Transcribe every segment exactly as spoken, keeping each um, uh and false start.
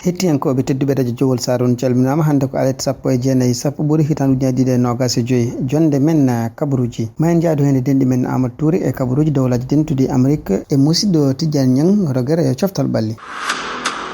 Hettiyankooɓe tedduɓe radio Jowol Saar, on calminaama. Hannde ko alet sappo e jeenayi sappo ɓuri hitaande ujunere ɗiɗi e noogaas e joy. Jonde men, ah, kabaruuji. Ma en njaadu heen e denɗi men Amadou Touré e kabaruuji dowlaaji dentuɗi Amérique e musiɗɗo Tidiane Niang, rogere e coftal ɓalli.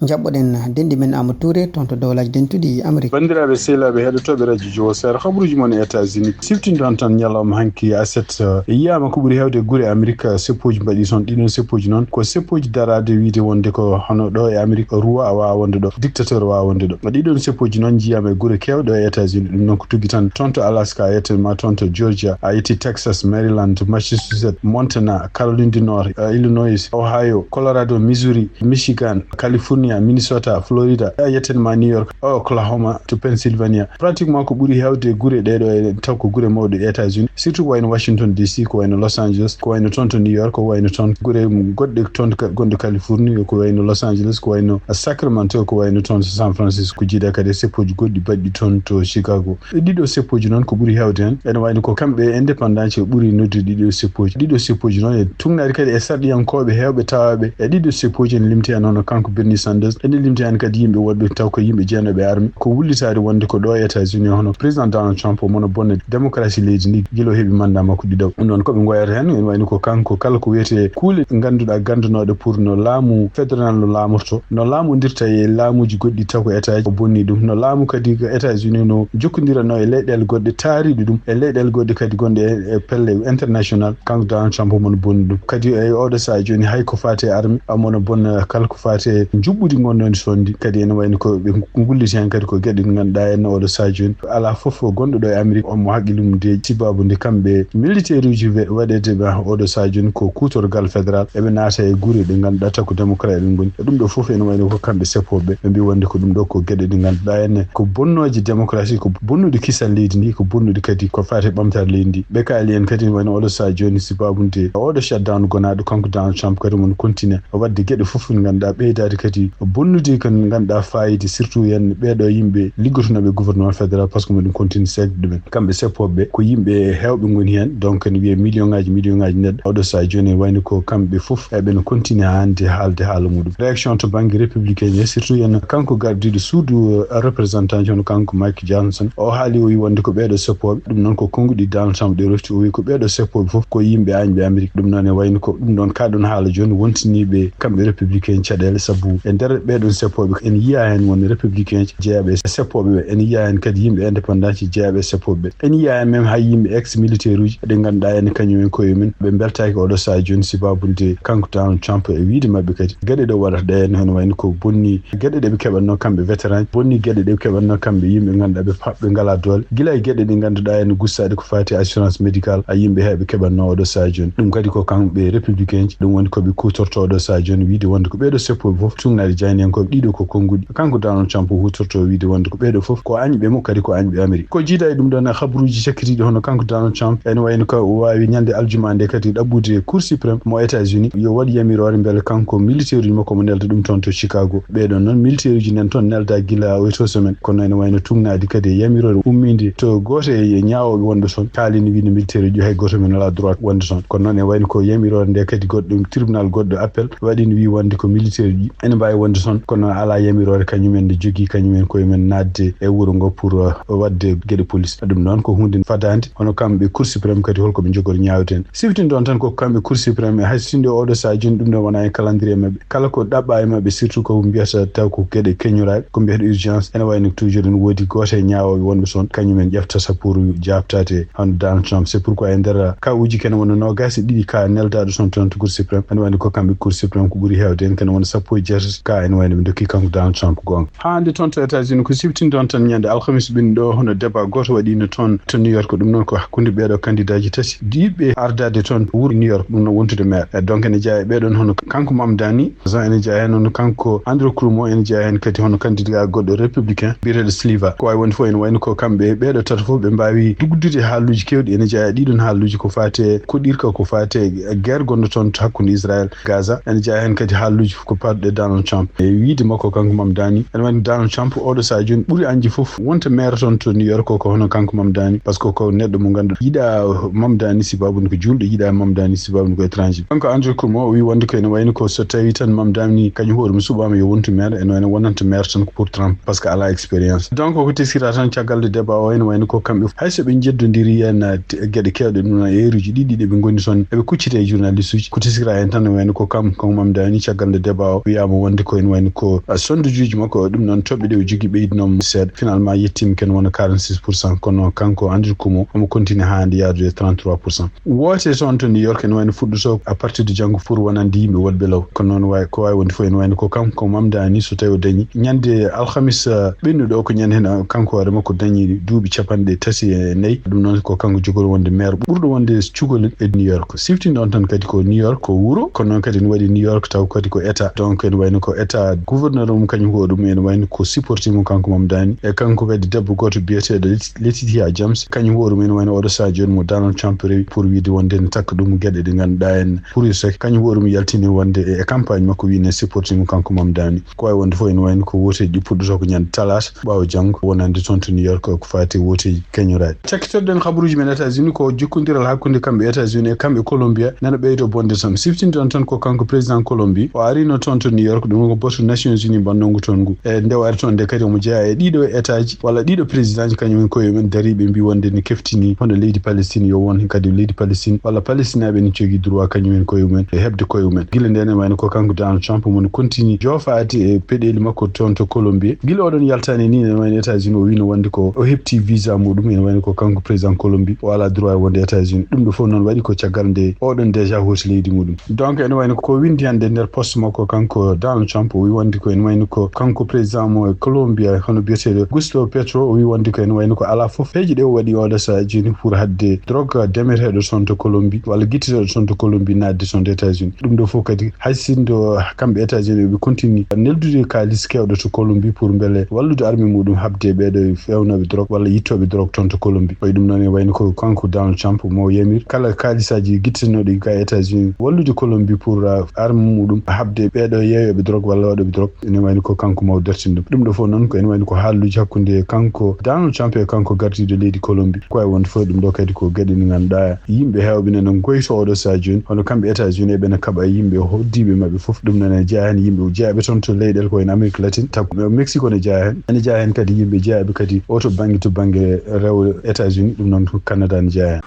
Njaɓɓoɗen denɗi men Amadou Touré toon to dowlaaji dentuɗi Amérique. Banndiraaɓe sehilaaɓe heɗotooɓe radio Jowol Saar, kabaruuji mon e États-Unis. Siftinɗon tan ñalawma hanki aset, eh, yiyaama ko ɓuri heewde e gure Amérique, eh, seppooji mbaɗi toon. Ɗiɗon seppooji noon ko seppooji daraade wiyde wonde ko hono ɗo e Amérique, roi a waawaa wonde ɗo, dictateur a waawaa wonde ɗo. Ɗiɗon seppooji noon njiyaama e gure keewɗe e États-Unis. Ɗum noon ko tuggi tan toon to Alaska, a yettii ma toon to Georgia, a yettii Texas, Maryland, Massachusetts, Montana, Caroline du Nord, eh, Illinois, Ohio, Colorado, Missouri, Michigan, California, Minnesota, Florida, a yettii ma New York, Oklahoma, to Pennsylvania. Pratiquement ko ɓuri heewde e gure ɗee ɗo e taw ko gure mawɗe e États-Unis, surtout ko wayno Washington D C, ko wayno Los Angeles, ko wayno toon to New York, ko wayno toon gure goɗɗe toon ka-, gonɗe Californie, ko wayno Los Angeles, ko wayno Sacramento, ko wayno toon to San Francisco, jiida kadi e seppooji goɗɗi baɗɗi toon to Chicago. E ɗiɗo seppooji noon ko ɓuri heewde heen, ene wayno ko kamɓe indépendant ɓuri noddude ɗiɗo seppooji. Ɗiɗo seppooji noon e tugnaade kadi e sarɗiyankooɓe heewɓe tawaaɓe e ɗiɗo seppooji, ene limti heen hono kanko Bernie Sanders, ene limti heen kadi yimɓe woɗɓe taw ko yimɓe jeenooɓe e arme, ko wullitaade wonde ko ɗo e États-Unis hono président Donald Trump, omo no bonna démocratie leydi ndi gila o heɓi mandat makko ɗiɗaɓo. Ɗum noon ko ɓe ngoyata heen, ene wayno ko kanko kala ko wiyetee kuule ngannduɗaa ganndanooɗe pour no laamu fédéral no laamorto, no laamondirta e laamuuji goɗɗi taw ko État o bonni ɗum, no laamu kadi ko États-Unis no jokkondirano e leyɗeele goɗɗe taariiɗe ɗum, e leyɗeele goɗɗe kadi gonɗe e, e pelle international, kanko Donald Trump omo no bonni ɗum. Kadi e oɗo sahaa jooni hay ko faati e arme, omo no bonna kala ko faati e njuɓɓudi ngonnondi toon ndi. Kadi ene wayno ko ɓe ngulliti heen kadi ko geɗe ɗe ngannduɗaa en oɗo sahaa jooni alaa fof gonɗo ɗo e Amérique omo haqqille mum deeƴi, sababu nde kamɓe militaire uji we-, waɗeede ɓe oɗo sahaa jooni ko kuutorgal fédéral, eɓe naata e gure ɗe ngannduɗaa taw ko démocrate ɓe ngoni. E ɗum ɗo fof ene wayno ko kamɓe seppooɓe, ɓe mbi wonde ko ɗum ɗo ko geɗe ɗe ngannduɗaa en ko bonnooje démocratie, ko bonnude kisal leydi ndi, ko bonnude kadi ko faati e ɓamtaare leydi ndi. Ɓe kaali en kadi ene wayno oɗo sahaa jooni sababu nde oɗo shutdown gonaaɗo kanko Donald Trump kadi omo no continue waɗde geɗe fof ɗe ngannduɗaa ɓeydaade kadi bonnude ko ngannduɗaa fayida, surtout heen ɓeeɗo yimɓe liggotonooɓe e gouvernement fédéral, parce que omo ɗum continue seekde ɗumen. Kamɓe seppooɓe ɓe ko yimɓe heewɓe ngoni heen, donc ene wiyee million ngaaji, million ngaaji neɗɗo. Oɗo sahaa jooni wayno ko kamɓe fof eɓe no continue hannde haalde haala muɗum. Réaction to bannge républicain ji, surtout heen kanko gardiiɗo suudu, eh, représentant ji hono kanko Mike Johnson, o haali o wi wonde ko ɓeeɗo seppooɓe, ɗum noon ko konnguɗi Donald Trump ɗi refti, o wi ko ɓeeɗo seppooɓe fof ko yimɓe añɓe Amérique. Ɗum noon e wayno ko ɗum ɗoon kaaɗon haala jooni wontiniiɓe kamɓe républicain caɗeele, sabu e nder ɓeeɗon seppooɓe ene yiyaa heen won républicain jeyaaɓe e seppooɓe ɓe, ene yiyaa heen kadi yimɓe indépendant jeyaaɓe e seppooɓe ɓe, ene yiyaa heen même hay yimɓe ex militaire uji ɗe ngannduɗaa ene kañum en koye mum ɓe mbeltaaki oɗo sahaa jooni sababu nde kanko Donald Trump e wiyde maɓɓe kadi geɗe ɗe o waɗata ɗe ene hono wayno ko bonni geɗe ɗe ɓe keɓatnoo kamɓe vétéran, bonni geɗe ɗe ɓe keɓatnoo kamɓe yimɓe ngannduɗaa ɓe paɓɓe ngalaa doole, gila e geɗe ɗe ngannduɗaa ene gussaade ko faati e assurance médical a yimɓe heɓe keɓatnoo oɗo sahaa jooni. Ɗum kadi ko kamɓe républicain ji, ɗum woni ko ɓe kuutortoo oɗo sahaa jooni wiyde wonde ko ɓeeɗo seppooɓe fof tugnaade jayniyankooɓe ɗiɗo ko konnguɗi. Kanko Donald Trump o huutortoo wiyde wonde ko ɓeeɗo fof ko añɓe mo, kadi ko añɓe Amérique. Ko jiida e ɗum ɗoon e habaruuji cakkitiiɗi hono kanko Donald Trump ene wayno ko o waawi ñande aljuma nde kadi ɗaɓɓude Cour suprême mo États-Unis yo waɗ yamiroore mbele kanko militaire uji makko mo nelda ɗum toon to Chicago. Ɓeeɗoon noon militaire uji nen toon nelda gila o eto semaine, kono ene wayno tugnaade kadi e yamiroore ummiinde to gooto e ñaawooɓe wonɓe toon kaalini wiyde militaire uji hay gooto men alaa droit wonde toon. Kono noon ene wayno ko yamiroore nde kadi goɗɗo tribunal goɗɗo appel waɗi no wi wonde ko militaire uji ene mbaawi wonde toon, kono alaa yamiroore kañum en nde jogii kañum en koye men naatde e wuro ngo pour, uh, waɗde geɗe police. Ɗum noon ko huunde fadaande, hono kamɓe Cour suprême kadi holko ɓe njogori ñaawde heen. Siftinɗon tan ko kamɓe Cour suprême, hay sinno oɗo sahaa jooni ɗum ɗo wonaa e calendrier maɓɓe. Kala ko ɗaɓɓaa e maɓɓe, surtout ko mbiyata taw ko geɗe keñoraaɗe, ko mbiyata urgence, ene wayno toujours ene woodi gooto e ñaawooɓe wonɓe toon, kañum en ƴeftata pour jaabtaade hono Donald Trump. C'est pourquoi e nder kawuuji kene wona noogaas e ɗiɗi ka neldaaɗo toon, toon to Cour suprême, ene wayno ko kamɓe Cour suprême ko ɓuri heewde heen, kene wona sappo e jeetati ka ene wayno ɓe ndokki kanko Donald Trump goonga. Haa hannde toon to États-Unis ko siftinɗon tan ñande alhamis ɓennuɗo o, hono débat gooto waɗiino toon to New York. Ɗum noon ko hakkunde ɓeeɗo kandidaaji tati yiɗɓe ardaade toon wuro New York, ɗum noon wontude maire. E donc ene jeyaa e ɓeeɗoon hono kanko Mamdani, ene jeyaa heen hono kanko Andrew Cuomo, ene jeyaa heen kadi hono candidat goɗɗo républicain biyeteeɗo Sliva. Ko waawi wonde fof ene wayno ko kamɓe ɓeeɗo tato fof ɓe mbaawi duggudude haaluuji keewɗi. Ene jeyaa e ɗiɗoon haaluuji ko faati e koɗirka, ko faati e guerre gonɗo toon to hakkunde Israël Gaza. Ene jeyaa heen kadi haaluuji ko paɗɗe Donald Trump. E wiide makko kanko Mamdani, ene wayno Donald Trump oɗo saha jooni ɓuri anji fof wonta maire toon to New York ko, ko hono kanko Mamdani, par ce que ko neɗɗo mo ngannduɗaa yiɗaa Mamdani, sibabude ko juulɗo, yiɗaa Mamdani, sibabude ko étranger. Kanko Andrew Cuomo o wi wonde ko ene wayno ko so tawi tan Mamdani kañum hoore mum suɓaama yo wontu maire, ene wayno wonanta maire tan ko pour Trump, par ce que alaa expérience. Donc ko teskira tan caggal nde débat o, ene wayno ko kamɓe fof, hay so ɓe njeddondiri heen, eh, te-, geɗe keewɗe, ɗum noon e heure uji ɗiɗi ɗi ɓe ngoni toon, eɓe kuccita e journaliste uji. Ko teskira heen tan, ene wayno ko kam, kanko Mamdani, caggal nde débat o, wiyaama wonde ko ene wayno ko, eh, sondajuuji makko, ɗum noon toɓɓe ɗe o jogii ɓeydinooma seeɗa. Finalement, yettiima ken wona quarante-six pour cent, kono kanko Andrew Cuomo, omo continue haa hannde yahdude e trente-trois pour cent. Woote toon to New York ene wayno fuɗɗoto à partir de janngo pour wonande yimɓe woɗɓe law. Kono noon wawi, ko wawi wonde fof ene wayno ko kanko Mamdani, so tawi o dañi ñande alhamis, eh, ɓennuɗo o, ko ñande hen, eh, kanko hoore makko dañi duuɓi capanɗe tati e nayi. Ɗum noon ko kanko jogori wonde maire ɓurɗo wonde cukalel e New York. Siftinde on tan kadi ko New York ko wuro, kono noon kadi ene waɗi New York taw kadi ko état. Donc ene wayno ko état gouverneur mum kañum ko ɗum ene wayno ko supporté mo kanko Mamdani. E kanko kadi debbo goto biyeteɗo Letitia James, kañum hoore mum ene wayno oɗo saha jooni mo Donald Trump rewi pour wiide wonde ene takka ɗum geɗe ɗe ngannduɗaa en pour sek. Kañum hoore mum yaltini wonde e, e campagne makko wi ne supporté mo kanko Mamdani. Ko wawi wonde fof ene wayno ko wooteji ɗi puɗɗoto ko ñande talaata ɓaawo janngo wonande toon to New York ko faati e wooteji keñoraaɗi. Cakkitoɗen habaruuji men États-Unis ko jokkondiral hakkunde kamɓe États-Unis e kamɓe Colombia nana ɓeydo bonde tan. Siftinde on tan ko kanko président Colombie o arino toon to New York, ɗum ko batu Nations Unies mbannongu toon ngu. E nde o ari toon nde kadi omo jeyaa e ɗiɗo état ji walla ɗiɗo président ji kañum en koye men dariiɓe mbi wonde ne keftini hono leydi Palestine yo won kadi leydi Palestine walla Palestinaɓe ne jogii droit kañum en koye mumen e heɓde koye mumen. Gila nden ene wayno ko kanko Donald Trump mo ne continue joofaade e peɗeli makko toon to Colombie. Gila oɗon yaltani ni ene wayno États-Unis o wino wonde ko o heɓti visa muɗum, ene wayno ko kanko président Colombie o ala droit wonde États-Unis. Ɗum ɗo fof noon waɗi ko caggal nde oɗon déjà hooti leydi muɗum. Donc ene wayno ko windi hannde nder poste makko kanko Donald Trump o wi wonde ko ene wayno ko kanko président mo Colombia hono biyeteɗo Gustavo Petro o wi wonde ko ene wayno ko ala fof peeje ɗe o waɗi oɗo saha jooni pour hadde drogue demeteɗo toon to Colombie walla guitteteɗo toon to Colombie naatde toon to États-Unis. Ɗum ɗo fof kadi hay sinno kamɓe États-Unis ɓe continue neldude kaalis kewɗo to Colombie pour mbele wallude armée muɗum haɓde ɓeeɗo fewnooɓe drogue walla yittooɓe drogue toon to Colombie. Wayi ɗum noon e wayno ko kanko Donald Trump mo yamir kala kaalisaaji gittinooɗi ga États-Unis wallude Colombie pour, uh, arme muɗum haɓde ɓeeɗo yeeyooɓe drogue walla waɗooɓe drogue. Ene wayno ko kanko maw dartini ɗum. Ɗum ɗo fof noon ko ene wayno ko haalluuji hakkunde kanko Donald Trump e kanko gardiiɗo leydi Colombie. Ko wawi wonde fof ɗum ɗo kadi ko geɗe ɗe ngannduɗaa yimɓe heewɓe nana ngoyto oɗo saha jooni hono kamɓe États-Unis eɓena kaɓa yimɓe hoddiiɓe maɓɓe fof. Ɗum noon ene jeyaa heen yimɓe jeyaaɓe toon to leyɗeele ko wayno Amérique latine, taw Mexico ne jeyaa heen, ene jeyaa heen kadi yimɓe jeyaaɓe kadi o to bannge to bannge rewo États-Unis, ɗum noon ko Canada ne jeyaa heen.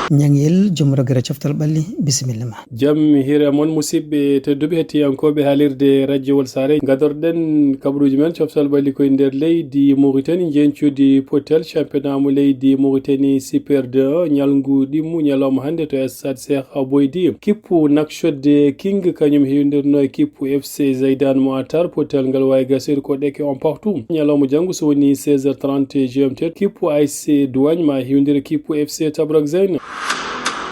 Ñangel, joom rogere coftal ɓalli, bisimilla ma. Jam hiire mon musidɓe tedduɓe hettiyankooɓe haalirde radio Walsare. Gadorɗen kabaruuji men coftal ɓalli koye nder leydi Mauritanie, njencudi potel championnat mo leydi Mauritanie Super deux, ñalngu ɗimmu ñalawma hannde to stade Cheikh Aboydi. Kippu Nouakchott King kañum heewindirno e kippu F C Zaidan mo Atar, potel ngal wawi gasir ko ɗeke on partout. Ñalawma janngu so woni seize heures trente G M T, kippu A S C Douane ma heewindir kippu F C Tabrak Zain.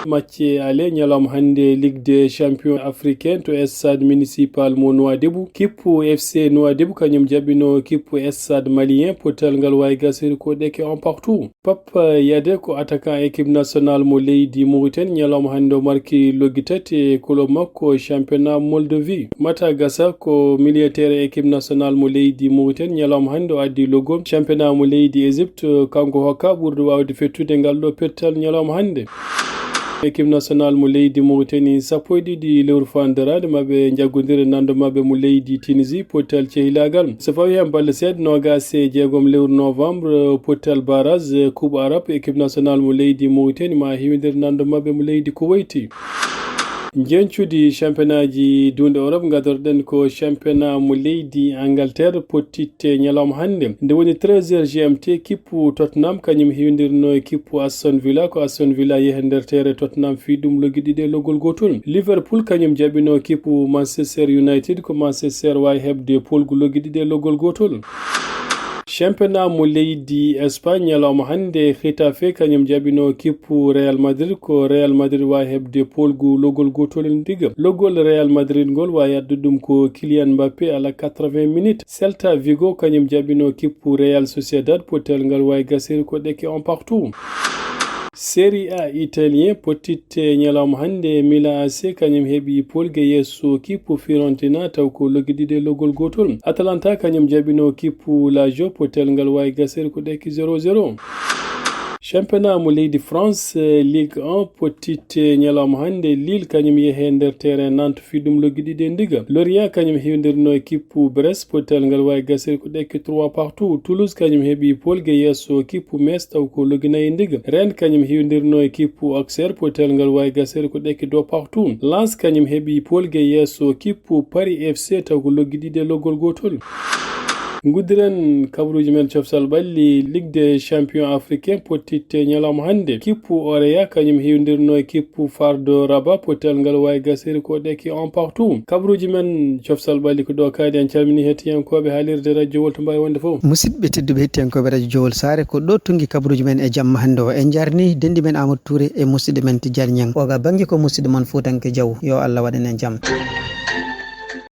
Match aller ñalawma hannde Ligue des Champions Africains to stade municipal mo Nouadhibou. Kippu F C Nouadhibou kañum jaɓɓino kippu stade malien, potel ngal wawi gasir ko ɗeke on partout. Pape Yade ko attaquant équipe nationale mo leydi Mauritanie, ñalawma hannde o marki loggi tati e club makko championnat Moldavie. Mata Gassa ko milieu terrain équipe nationale mo leydi Mauritanie, ñalawma hannde o addi loggol championnat mo leydi Égypte, kanko hokka ɓurɗo wawde fettude ngal ɗo pettal ñalawma hannde. Équipe nationale mo leydi Mauritanie sappo e ɗiɗi lewru fanderaade maɓɓe jaggodire nando maɓɓe mo leydi Tunisie, pottal cehilagal. So fawi heen balɗe seeɗa, noogaas e jeegom lewru novembre, pottal barrage Coupe Arabe, équipe nationale mo leydi Mauritanie ma heewindir nando maɓɓe mo leydi Kuwait. Njencudi championnat ji duunde Europe, ngadorɗen ko championnat mo leydi Angleterre, pottitte ñalawma hannde. Nde woni treize heures G M T, kippu Tottenham, kañum heewindirno e kippu Aston Villa. Ko Aston Villa yehi nder tere Tottenham fii ɗum loggi ɗiɗi e loggol gootol. Liverpool kañum jaɓino kippu Manchester United, ko Manchester wawi heɓde polgu loggi ɗiɗi e loggol gootol. Championnat mo leydi Espagne, ñalawma hannde, Getafe kañum jaɓino kippu Real Madrid, ko Real Madrid wawi heɓde polgu loggol gootol ndiga. Loggol Real Madrid ngol wawi addude ɗum ko Kylian Mbappé à la quatre-vingts minutes. Celta Vigo kañum jaɓino kippu Real Sociedad, pottal ngal wawi gasir ko ɗeke on partout. Serie A italien, pottitte ñalawma hannde, Milan A C kañum heɓi Polge yeeso kippu Fiorentina, taw ko loggi ɗiɗi e loggol gootol. Atalanta kañum jaɓino kippu Lazio, pottel ngal wayi gasere ko ɗekki zéro zéro. Championnat mo leydi France, eh, Ligue un, pottitte ñalawma hannde, Lille kañum yehe nder terrain Nantes, fi ɗum loggi ɗiɗi e ndiga. Lorient kañum hewndirno e kippu Brest, pottel ngal wayi gasere ko ɗekki trois partout. Toulouse kañum heɓi Polge yeeso kippu Metz, taw ko loggi nayi e ndiga. Rennes kañum hewndirno e kippu Auxerre, pottel ngal wayi gasere ko ɗekki deux partout. Lens kañum heɓi Polge yeeso kippu Paris F C, taw ko loggi ɗiɗi e loggol gootol. Nguddiren kabaruuji men coftal ɓalli, Ligue des Champions Africains, pottitte ñalawma hannde. Kippu Orea kañum hewndirno e kippu Fardo Rabat, pottel ngal wayi gasere ko ɗekki un partout. Kabaruuji men coftal ɓalli ko ɗo kaadi. En calmini hettiyankooɓe haalirde Radio Jowol to mbaawi wonde fof. Musidɓe tedduɓe hettiyankooɓe Radio Jowol Saare, ko ɗo tunngi kabaruuji men e jamma hannde o. En njarni denndi men Amadou Touré e musidɗo men Tidiane Niang. Oga bannge ko musidɗo mon Fuutanke Diaw. Yo Allah waɗan en jam.